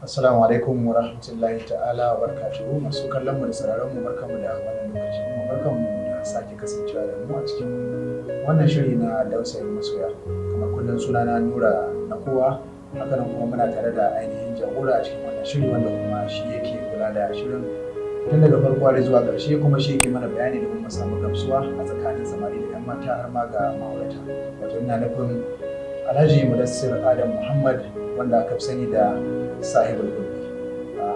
Assalamu alaikum wa rahmatullahi ta'ala wa barakatuhu. Masu kallon mu da sauraron mu, barkanmu da wannan lokaci, kuma barkanmu da sake kasancewa da mu a cikin wannan shiri na Dausayin Masoya. Kamar kullum, sunana Nura na Kowa. Hakanan kuma muna tare da ainihin jagora a cikin wannan shiri, wanda kuma shi yake kula da shirin tun daga farko har zuwa ƙarshe, kuma shi yake mana bayani domin mu samu gamsuwa a tsakanin samari da 'yan mata, har ma ga ma'aurata. Wato ina nufin Alhaji Mudassir Adam Muhammad, wanda aka fi sani da Sahibul Gurbi.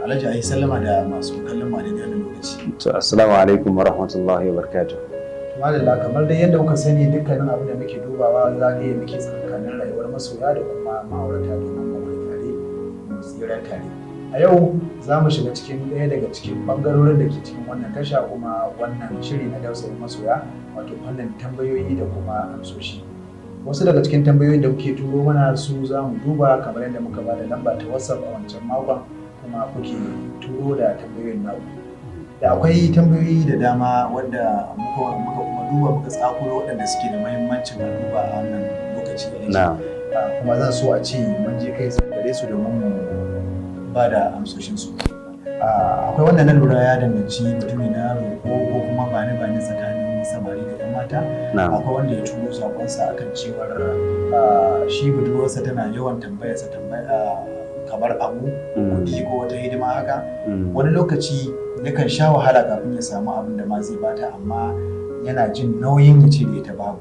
Alhaji, ayi sallama da masu kallon mu a daidai wannan lokaci. To, assalamu alaikum wa rahmatullahi wa barakatuh. Madalla. Kamar dai yadda kuka sani, dukkanin abin da muke dubawa zagaye muke tsakanin rayuwar masoya da kuma ma'aurata, domin mu gudu tare mu tsira tare. A yau za mu shiga cikin ɗaya daga cikin ɓangarorin da ke cikin wannan tasha kuma wannan shiri na Dausayin Masoya, wato fannin tambayoyi da kuma amsoshi. Wasu daga cikin tambayoyin da kuke turo mana su za mu duba, kamar yadda muka ba da lamba ta WhatsApp a wancan makon, kuma kuke turo da tambayoyin naku. Da akwai tambayoyi da dama wanda muka kuma duba, muka tsakuro waɗanda suke da muhimmancin a duba a wannan lokaci. Na'am. Kuma zan so a ce mun je kai tsaye gare su domin mu ba da amsoshinsu. Akwai wanda na lura ya danganci mutumi na roƙo ko kuma bani bani tsakanin samari da 'yan mata. Akwai wanda ya turo sakonsa akan cewar shi budurwarsa tana yawan tambayarsa tambaya kamar abu, kuɗi ko wata hidima haka. Wani lokaci yakan sha wahala kafin ya samu abin da ma zai bata, amma yana jin nauyin ya ce da ita babu.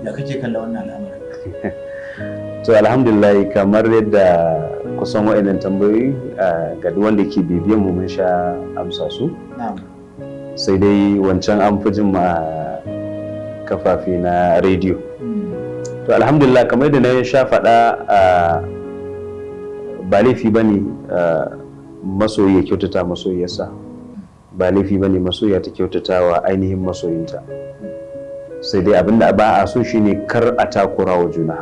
Ya kake kalla wannan al'amarin? To, alhamdulillah, kamar yadda kusan wa'annan tambayoyi, ga duk wanda ke bibiyan mu, mun sha amsa su. Sai dai wancan an fi jin ma kafafe na rediyo. To, alhamdulillah, kamar yadda na sha faɗa, ba laifi ba ne masoyi ya kyautata masoyiyarsa, ba laifi ba ne masoyiya ta kyautata wa ainihin masoyinta. Sai dai abinda ba a so shine kar a takura wa juna,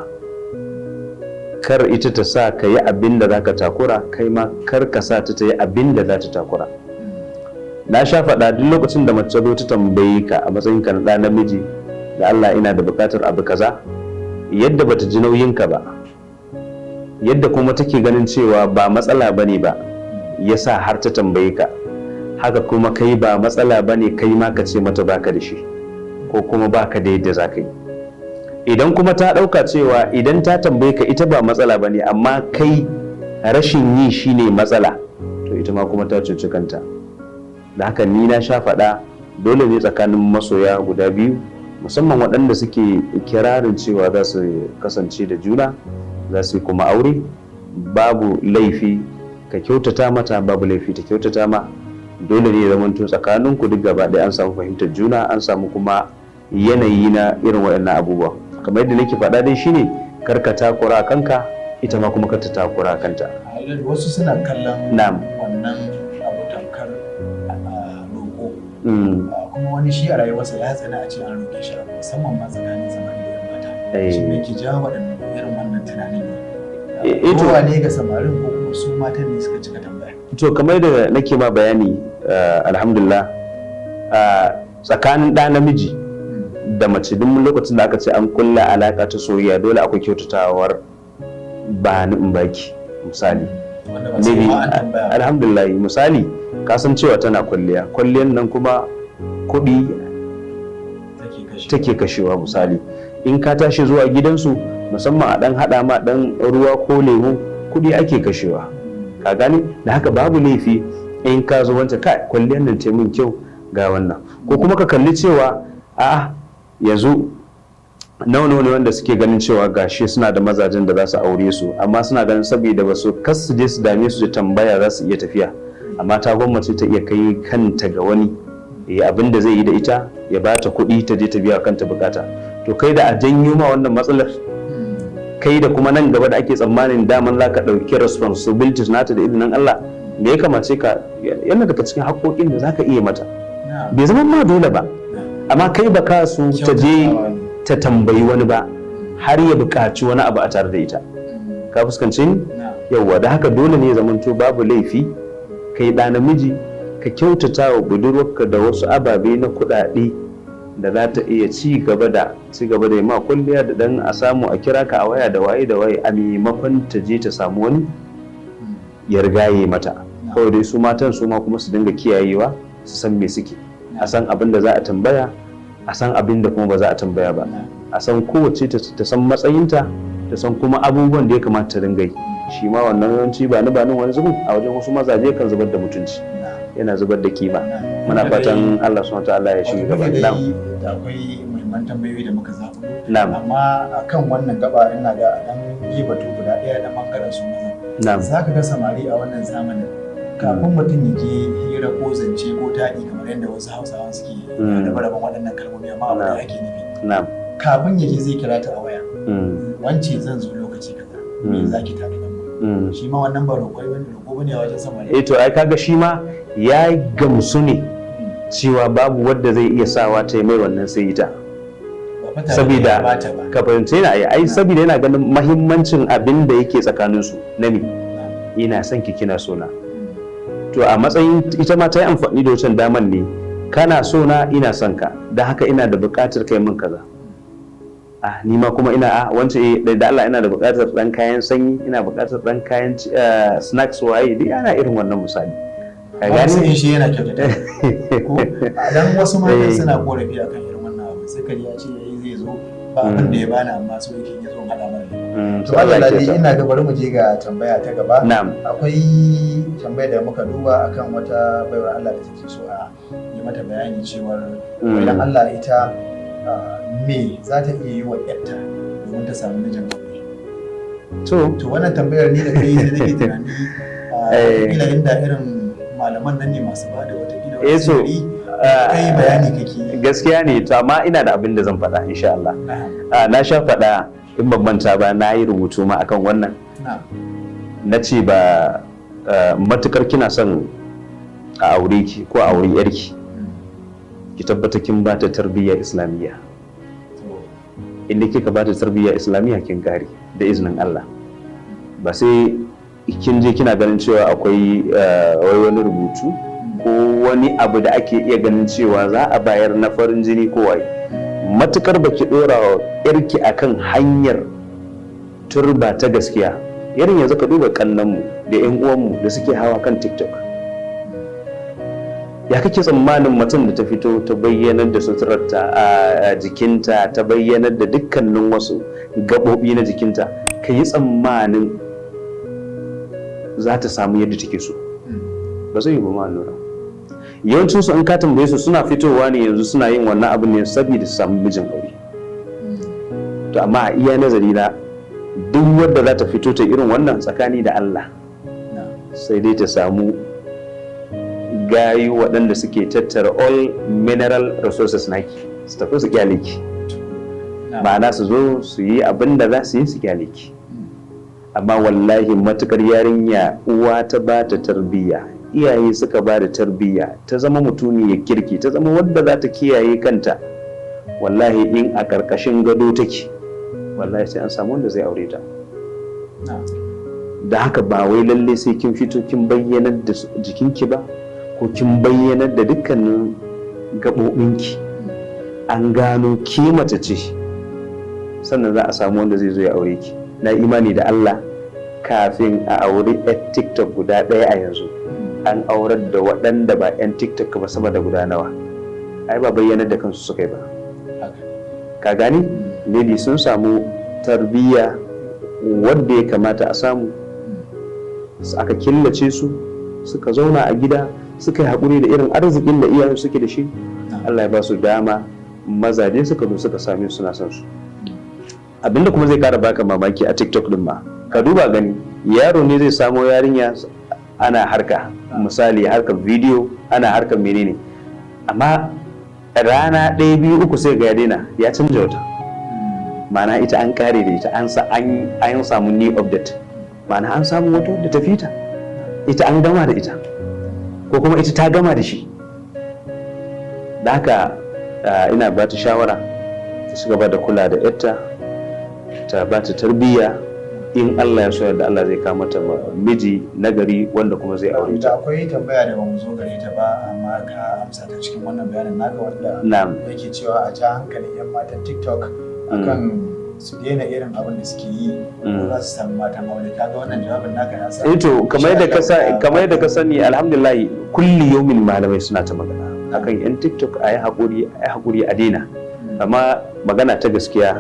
kar ita ta sa ka yi abin da za ka takura, kai ma kar ka sa ta ta yi abin da za ta takura. Na sha faɗa, duk lokacin da mace zo ta tambaye ka a matsayinka na ɗa namiji da Allah ina da buƙatar abu kaza, yadda bata ji nauyinka ba, yadda kuma take ganin cewa ba matsala bane ba yasa har ta tambaye ka, haka kuma kai ba matsala bane kai ma ka ce mata baka da shi ko kuma baka da yadda za ka yi. Idan kuma ta ɗauka cewa idan ta tambaye ka ita ba matsala bane, amma kai rashin yi shine matsala, to ita ma kuma ta cuci kanta. Da haka ni na sha faɗa, dole ne tsakanin masoya guda biyu, musamman waɗanda suke kirarin cewa za su kasance da juna, za su yi kuma aure, babu laifi ka kyautata mata, babu laifi ta kyautata ma. Dole ne ya zamanto tsakaninku duk gaba ɗaya an samu fahimtar juna, an samu kuma yanayi na irin waɗannan abubuwa. Kamar yadda nake faɗa dai shine, kar ka takura kanka, ita ma kuma kar ta takura kanta. Wasu suna kallon wannan abu tamkar roƙo. Kuma wani shi a rayuwarsa ya tsana a ce an roƙe shi abu, musamman ma tsakanin samari da 'yan mata. Shi me ke jawo waɗannan irin wannan tunanin ne? Eh, to Rowa ne ga samarin ko kuma su matan ne suka cika tambaya? To, kamar da nake ma bayani, alhamdulillah, tsakanin ɗa namiji da mace, duk lokacin da aka ce an kulla alaka ta soyayya, dole akwai kyautatawar ba ni in baki, misali. Wanda ba sai Maybe, ma an tambaya ba. Alhamdulillah, misali, ka san cewa tana kwalliya, kwalliyan nan kuma kuɗi take kashe take kashewa. Misali, in ka tashi zuwa gidansu, musamman a ɗan haɗa ma ɗan ruwa ko lemu, kuɗi ake kashewa, ka gane? Da haka babu laifi in ka zo, wancan kai kwalliyar nan ce min kyau, ga wannan. Ko kuma ka kalli cewa a yanzu nawa nawa ne wanda suke ganin cewa gashi suna da mazajen da za su aure su, amma suna ganin saboda ba su kas su je su dame su da tambaya, za su iya tafiya, amma ta gwammace ta iya kai kanta ga wani ya abin da zai yi da ita, ya ba ta kuɗi ta je ta biya kanta bukata. To, kai da a janyo ma wannan matsalar, kai da kuma nan gaba da ake tsammanin daman za ka ɗauki responsibilities nata da izinin Allah, me ya kamace ka? Yana daga cikin haƙoƙin da za ka iya mata. Bai zama ma dole ba, amma kai ba ka so ta je ta tambayi wani ba har ya buƙaci wani abu a tare da ita. Ka fuskance ni? Yauwa. Da haka dole ne ya zamanto babu laifi kai ɗa namiji ka kyautata wa budurwarka da wasu ababe na kuɗaɗe da za ta iya ci gaba da ma kwalliya, da dan a samu a kira ka a waya da waye da waye, a maimakon ta je ta samu wani. ya riga ya yi mata. Kawai dai su matan su ma kuma su dinga kiyayewa, su san me suke, a san abin da za a tambaya, a san abin da kuma ba za a tambaya ba, a san kowace ta san matsayinta, ta san kuma abubuwan da ya kamata ta dinga yi. Shi ma wannan yawanci ba ni ba ni wani zubin a wajen wasu mazaje kan zubar da mutunci, yana zubar da kima. Muna fatan Allah subhanahu ta'ala ya shiga gaba. Na'am. Da akwai muhimman tambayoyi da muka zaɓo. Na'am. Amma akan wannan gaba ina ga dan yi batu guda ɗaya na bangaren su maza. Na'am. Za ka ga samari a wannan zamanin, kafin mutum ya je hira ko zance ko taɗi, kamar yadda wasu Hausawan suke rabe-raben waɗannan kalmomi, amma abu da ake nufi, kafin ya je zai kira ta a waya: "Wance, zan zo lokaci kaza, me za ki taɗi nan?" Shi ma wannan ba roƙo bane, roƙo bane a wajen samari. Eh, to ai kaga shi ma ya gamsu ne cewa babu wadda zai iya sawa ta yi mai wannan sai ita. Ba fa tare da Sabida ya bata ba. Ka fahimce ni ai, ai saboda yana ganin mahimmancin abin da yake tsakanin su na me, ina son ki, kina so na. To a matsayin ita ma ta yi amfani da wancan daman ne: kana so na, ina son ka, da haka ina da buƙatar kai min kaza. Ah, ni ma kuma ina, ah, wance, eh, da Allah ina da buƙatar dan kayan sanyi, ina buƙatar dan kayan snacks, waye, duk ana irin wannan misali, ka Wani gane? sa'in shi yana kyautata ko dan wasu matan suna korafi akan irin wannan abu, sai ka ji ya ce yayi zai zo, ba abin da ya bani, amma so yake ya zo in haɗa mana lemu. To Allah Allah ya dai kyauta. Ina ga bari mu je ga tambaya ta gaba. Na'am. Akwai tambaya da muka duba akan wata baiwar Allah da take so a yi mata bayani cewar wai dan Allah ita me za ta iya yi wa yarta domin ta samu mijin aure? To To wannan tambayar ni da kai sai nake tunani kila inda irin malaman nan ne masu bada watakila Eh, wani so, sirri, kai bayani kake yi. Gaskiya ne, to amma ina da abin da zan faɗa insha Allah. Na'am. Na sha faɗa, in ban manta ba na yi rubutu ma akan wannan. Na ce ba matukar kina son a aure ki ko a aure yarki, ki tabbata kin ba ta tarbiyyar Islamiyya. Inda kika ba ta tarbiyyar Islamiyya, kin kare da izinin Allah. Ba sai kin je kina ganin cewa akwai wai wani rubutu ko wani abu da ake iya ganin cewa za a bayar na farin jini ko waye. Matukar baki dora wa yarki akan hanyar turba ta gaskiya, irin yanzu ka duba kannanmu da yan uwanmu da suke hawa kan TikTok, ya kake tsammanin mutum da ta fito ta bayyanar da suturarta a jikinta, ta bayyanar da dukkanin wasu gaɓoɓi na jikinta, ka yi tsammanin za ta samu yadda take so? Ba zai yi ba ma nura. Yawancin su in ka tambaye su, suna fitowa ne yanzu suna yin wannan abin ne saboda su samu mijin aure. To amma a iya nazari na, duk wadda za ta fito ta irin wannan tsakani da Allah, sai dai ta samu gayu waɗanda suke tattara all mineral resources naki, su tafi su kyale ki. Ma'ana su zo su yi abin da za su yi su kyale ki. Amma wallahi matukar yarinya uwa ta ba ta tarbiyya, iyaye suka ba da tarbiyya, ta zama mutuniyar kirki, ta zama wadda za ta kiyaye kanta, wallahi in a ƙarƙashin gado take, wallahi sai an samu wanda zai aure ta. Da haka ba wai lalle sai kin fito kin bayyanar da jikinki ba, ko kin bayyanar da dukkanin gaɓoɓinki, an gano ke mace ce, sannan za a samu wanda zai zo ya aure ki. Na imani da Allah, kafin a auri 'yan TikTok guda ɗaya a yanzu, an aurar da waɗanda ba 'yan TikTok ba sama da guda nawa. Ai ba bayyanar da kansu suka yi ba, ka gani? Maybe sun samu tarbiyya wadda ya kamata a samu, aka killace su, suka zauna a gida, suka yi haƙuri da irin arzikin da iyayen suke da shi. Allah ya ba su dama, mazaje suka zo suka same su suna son su. Abinda kuma zai kara baka mamaki, a TikTok din ma ka duba gani, yaro ne zai samo yarinya, ana harka, misali harkar bidiyo, ana harkar menene, amma rana ɗaya, biyu, uku, sai ga ya daina, ya canja wata. Ma'ana ita an kare da ita, an sa an samu new update, ma'ana an samu wata wadda ta fita ita, an gama da ita, ko kuma ita ta gama da shi. Da haka ina ba ta shawara ta ci gaba da kula da yarta, ta ba ta tarbiyya. In Allah ya so da Allah zai kawo mata miji nagari wanda kuma zai aure Da ta. Akwai tambaya da bamu zo gare ta ba, amma ka amsa ta cikin wannan bayanin naka, wanda Na'am. yake cewa a ja hankalin 'yan matan TikTok akan Su daina irin abin da suke yi ko za su samu matan aure. Kaga wannan jawabin naka ya sa Eh to, kamar yadda ka sani, alhamdulillah, kulli yaumin malamai suna ta magana akan yan TikTok, ayi hakuri, ayi hakuri, a daina. Amma magana ta gaskiya,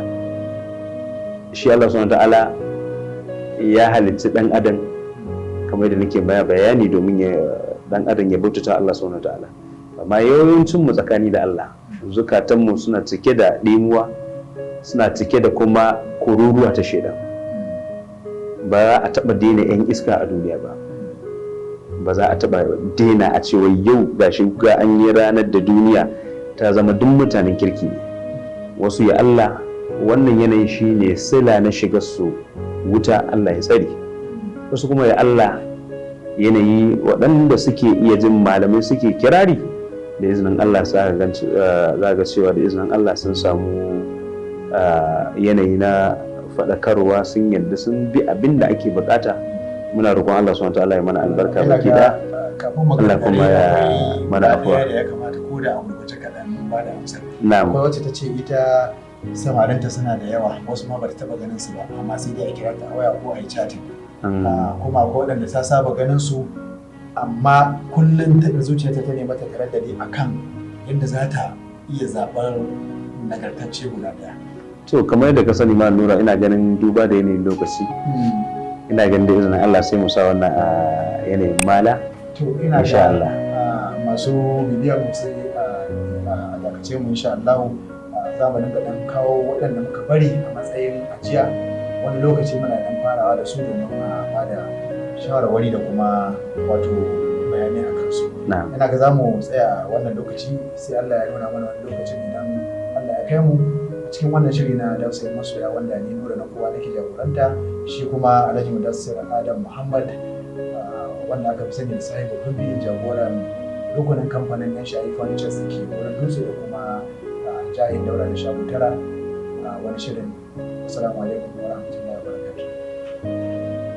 shi Allah subhanahu ta'ala ya halicci dan adam, kamar yadda nake bayani, domin ya dan adam ya bautata Allah subhanahu ta'ala. Amma yawancin mu, tsakani da Allah, zukatan mu suna cike da ɗimuwa, suna cike da kuma kururuwa ta shaidan. Ba za a taɓa daina 'yan iska a duniya ba, ba za a taɓa daina a cewa yau gashi ga an yi ranar da duniya ta zama duk mutanen kirki ne. Wasu, ya Allah, wannan yanayin shi ne sila na shiga su wuta, Allah ya tsare. Wasu kuma, ya Allah, yanayi waɗanda suke iya jin malamai suke kirari, da izinin Allah za ga cewa da izinin Allah sun samu yanayi na faɗakarwa, sun yadda sun bi abin da ake bukata. Muna roƙon Allah subhanahu ta'ala ya mana albarka baki da Kafin mu Allah kuma ya mana afuwa. Da ya kamata ko da a gurguje kaɗan ba da amsar. Na'am. Akwai wacce ta ce ita samarinta suna da yawa, wasu ma bata taɓa ganin su ba, amma sai dai a kira ta a waya ko a yi chatting. Kuma akwai waɗanda ta saba ganin su, amma kullum ta zuciyarta ta nemi ta taraddadi akan yadda za ta iya zaɓar nagartacce guda ɗaya. To, kamar yadda ka sani ma Nura, ina ganin duba da yanayin lokaci, ina ganin da izinin Allah sai mu sa wannan a yanayin mala. To, ina Insha ga Allah. Masu bibiyar mu, sai a dakace mu, insha Allah za mu dinga dan kawo waɗanda muka bari a matsayin ajiya. Wani lokaci muna dan farawa da su domin a bada shawarwari da kuma wato bayanai a kansu. Na'am. Ina ga za mu tsaya wannan lokaci, sai Allah ya nuna mana wani lokacin idan Allah ya kai mu, a cikin wannan shiri na Dausayin Masoya, wanda ni Nura na kowa nake jagoranta, shi kuma Alhaji Mudassir Adam Muhammad, wanda aka fi sani da Sahibu Hubbi, jagoran rukunin kamfanin Yan Shayi Furnitures da ke wurin Dutse da kuma Jayin Daura da Shago Tara, wani shirin. Assalamu alaikum wa rahmatullahi wa barakatuh.